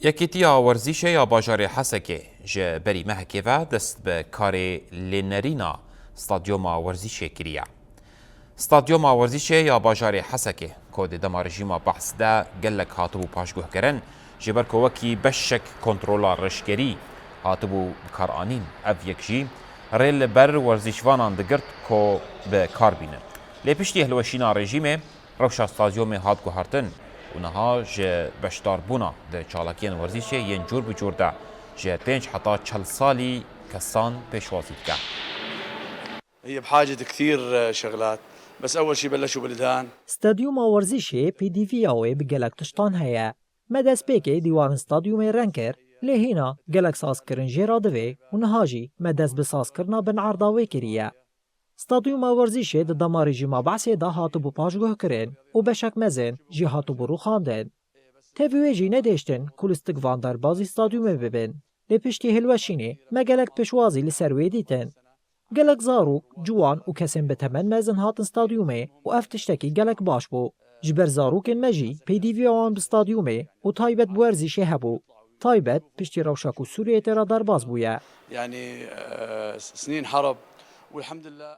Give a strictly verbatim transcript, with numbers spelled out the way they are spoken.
Yekîtiya Werzîşê ya Bajarê Hesekê ji berî mehekê ve dest bi karê lênerîna stadyoma werzîşê kiriye. Stadyoma werzîşê ya Bajarê Hesekê, ku di dema rejîma Behs de gelek hatibû paşguhkirin, ji ber ku wekî beşek kontrola reşkerî hatibû bikaranîn, ev yek jî rê li ber werzîşvanan digirt ku bi kar bînin. Lê piştî hilweşîna rejîmê, rewşa stadyomê hat guhertin û niha ji beşdarbûna di çalakiyên werzîşê yên cûr bi cûr de ji pênc heta çel salî kesan pêşwazî dike. هي بحاجة كثير شغلات، بس أول شي بلشوا بالدهان. Stadyuma werzîşê pêdîviya wê bi gelek tiştan heye. Me destpêkê dîwarên stadyumê reng kir, lê hîna gelek sazkirin jê re divê û niha jî me dest bi sazkirina bin erda wê kiriye. Stadyuma werzîşê di dema rejîma Behsê de hatibû paşguhkirin û beşek mezin jî hatibû rûxandin. Tevî wê jî nedihiştin ku lîstikvan derbazî stadyumê bibin. Lê piştî hilweşînê me gelek pişwazî li ser wê dîtin. Gelek zarok, ciwan û kesên bi temen mezin hatin stadyumê û ev tiştekî gelek baş bû. Ji ber zarokên me jî pêdîviya wan bi stadyumê û taybet bi werzîşê hebû. Taybet piştî rewşa ku Sûriyeyê tê re derbas bûye. يعني آه، سنين حرب والحمد لله.